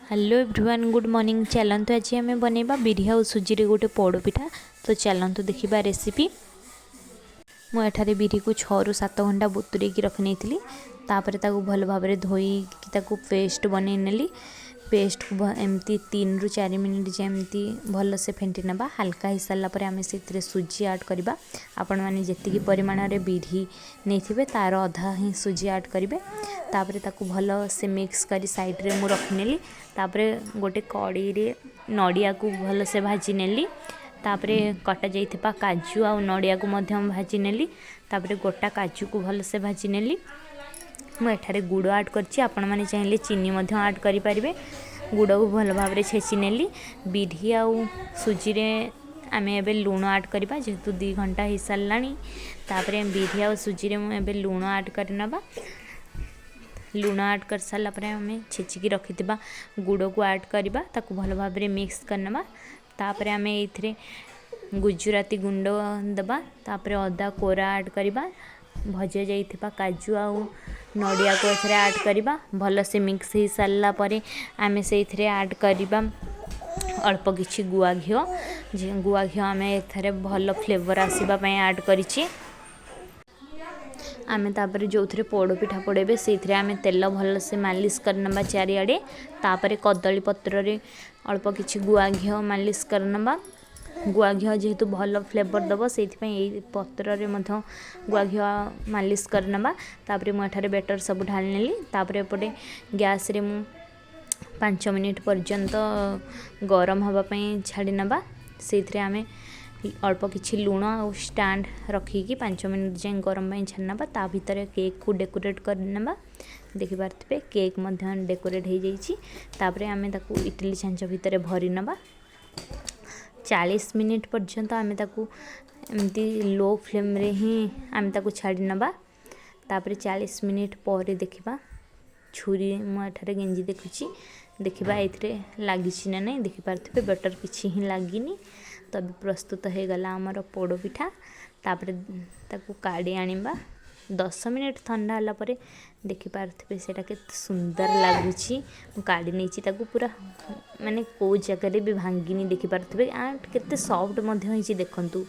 Hello everyone, good morning. ଚାଲନ୍ତୁ, ଆଜି ଆମେ ବନେଇବା ବିରି ଆଉ ସୁଜିରେ ଗୋଟେ ପୋଡ଼ପିଠା। ତ ଚାଲନ୍ତୁ ଦେଖିବା ରେସିପି। ମୁଁ ଏଠାରେ ବିରିକୁ 6ରୁ 7 ଘଣ୍ଟା ବତୁରେଇକି ରଖିନେଇଥିଲି। ତାପରେ ତାକୁ ଭଲ ଭାବରେ ଧୋଇକି ତାକୁ ପେଷ୍ଟ ବନେଇ ନେଲି। ପେଷ୍ଟକୁ ଏମିତି 3ରୁ 4 ମିନିଟ୍ ଯେମିତି ଭଲସେ ଫେଣ୍ଟି ନେବା। ହାଲକା ହେଇସାରିଲା ପରେ ଆମେ ସେଥିରେ ସୁଜି ଆଡ଼୍ କରିବା। ଆପଣମାନେ ଯେତିକି ପରିମାଣରେ ବିରି ନେଇଥିବେ, ତା'ର ଅଧା ହିଁ ସୁଜି ଆଡ଼୍ କରିବେ। ତାପରେ ତାକୁ ଭଲସେ ମିକ୍ସ କରି ସାଇଡ଼୍ରେ ମୁଁ ରଖିନେଲି। ତାପରେ ଗୋଟେ କଡ଼େଇରେ ନଡ଼ିଆକୁ ଭଲସେ ଭାଜି ନେଲି। ତାପରେ କଟା ଯାଇଥିବା କାଜୁ ଆଉ ନଡ଼ିଆକୁ ମଧ୍ୟ ଭାଜି ନେଲି। ତାପରେ ଗୋଟା କାଜୁକୁ ଭଲସେ ଭାଜି ନେଲି। ମୁଁ ଏଠାରେ ଗୁଡ଼ ଆଡ଼୍ କରିଛି, ଆପଣମାନେ ଚାହିଁଲେ ଚିନି ମଧ୍ୟ ଆଡ଼୍ କରିପାରିବେ। ଗୁଡ଼କୁ ଭଲ ଭାବରେ ଛେଚି ନେଲି। ବିରି ଆଉ ସୁଜିରେ ଆମେ ଏବେ ଲୁଣ ଆଡ଼୍ କରିବା, ଯେହେତୁ 2 ଘଣ୍ଟା ହେଇସାରିଲାଣି। ତାପରେ ବିରି ଆଉ ସୁଜିରେ ମୁଁ ଏବେ ଲୁଣ ଆଡ଼୍ କରିନେବା। ଲୁଣ ଆଡ଼୍ କରିସାରିଲା ପରେ ଆମେ ଛେଚିକି ରଖିଥିବା ଗୁଡ଼କୁ ଆଡ଼୍ କରିବା। ତାକୁ ଭଲ ଭାବରେ ମିକ୍ସ କରିନେବା। ତାପରେ ଆମେ ଏଇଥିରେ ଗୁଜୁରାତି ଗୁଣ୍ଡ ଦେବା। ତାପରେ ଅଦା କୋରା ଆଡ଼୍ କରିବା। ଭଜା ଯାଇଥିବା କାଜୁ ଆଉ ନଡ଼ିଆକୁ ଏଥିରେ ଆଡ଼୍ କରିବା। ଭଲସେ ମିକ୍ସ ହେଇସାରିଲା ପରେ ଆମେ ସେଇଥିରେ ଆଡ଼୍ କରିବା ଅଳ୍ପ କିଛି ଗୁଆ ଘିଅ। ଗୁଆ ଘିଅ ଆମେ ଏଥିରେ ଭଲ ଫ୍ଲେଭର୍ ଆସିବା ପାଇଁ ଆଡ଼୍ କରିଛି। ଆମେ ତାପରେ ଯେଉଁଥିରେ ପୋଡ଼ ପିଠା ପୋଡ଼େଇବେ, ସେଇଥିରେ ଆମେ ତେଲ ଭଲସେ ମାଲିସ କରିନେବା ଚାରିଆଡ଼େ। ତାପରେ କଦଳୀ ପତ୍ରରେ ଅଳ୍ପ କିଛି ଗୁଆ ଘିଅ ମାଲିସ କରିନେବା। ଗୁଆ ଘିଅ ଯେହେତୁ ଭଲ ଫ୍ଲେଭର୍ ଦେବ, ସେଇଥିପାଇଁ ଏଇ ପତ୍ରରେ ମଧ୍ୟ ଗୁଆ ଘିଅ ମାଲିସ କରିନେବା। ତାପରେ ମୁଁ ଏଠାରେ ବେଟର୍ ସବୁ ଢାଳି ନେଲି। ତାପରେ ଏପଟେ ଗ୍ୟାସ୍ରେ ମୁଁ 5 ମିନିଟ୍ ପର୍ଯ୍ୟନ୍ତ ଗରମ ହେବା ପାଇଁ ଛାଡ଼ି ନେବା। ସେଇଥିରେ ଆମେ ଅଳ୍ପ କିଛି ଲୁଣ ଆଉ ଷ୍ଟାଣ୍ଡ ରଖିକି 5 ମିନିଟ୍ ଯାଏଁ ଗରମ ପାଇଁ ଛାଡ଼ି ନେବା। ତା ଭିତରେ କେକ୍କୁ ଡେକୋରେଟ୍ କରିନେବା। ଦେଖିପାରୁଥିବେ, କେକ୍ ମଧ୍ୟ ଡେକୋରେଟ୍ ହେଇଯାଇଛି। ତାପରେ ଆମେ ତାକୁ ଇଟିଲି ଛାଞ୍ଚ ଭିତରେ ଭରି ନେବା। 40 ମିନିଟ୍ ପର୍ଯ୍ୟନ୍ତ ଆମେ ତାକୁ ଏମିତି ଲୋ ଫ୍ଲେମ୍ରେ ହିଁ ଆମେ ତାକୁ ଛାଡ଼ି ନେବା। ତାପରେ 40 ମିନିଟ୍ ପରେ ଦେଖିବା। ଛୁରୀ ମୁଁ ଏଠାରେ ଗେଞ୍ଜି ଦେଖୁଛି, ଦେଖିବା ଏଥିରେ ଲାଗିଛି ନା ନାହିଁ। ଦେଖିପାରୁଥିବେ, ବେଟର୍ କିଛି ହିଁ ଲାଗିନି। ତ ଏବେ ପ୍ରସ୍ତୁତ ହେଇଗଲା ଆମର ପୋଡ଼ ପିଠା। ତାପରେ ତାକୁ କାଢ଼ି ଆଣିବା। 10 ମିନିଟ୍ ଥଣ୍ଡା ହେଲା ପରେ ଦେଖିପାରୁଥିବେ, ସେଇଟା କେତେ ସୁନ୍ଦର ଲାଗୁଛି। ମୁଁ କାଢ଼ି ନେଇଛି ତାକୁ, ପୁରା ମାନେ କେଉଁ ଜାଗାରେ ବି ଭାଙ୍ଗିନି। ଦେଖିପାରୁଥିବେ, ଆଣ୍ଡ କେତେ ସଫ୍ଟ ମଧ୍ୟ ହେଇଛି, ଦେଖନ୍ତୁ।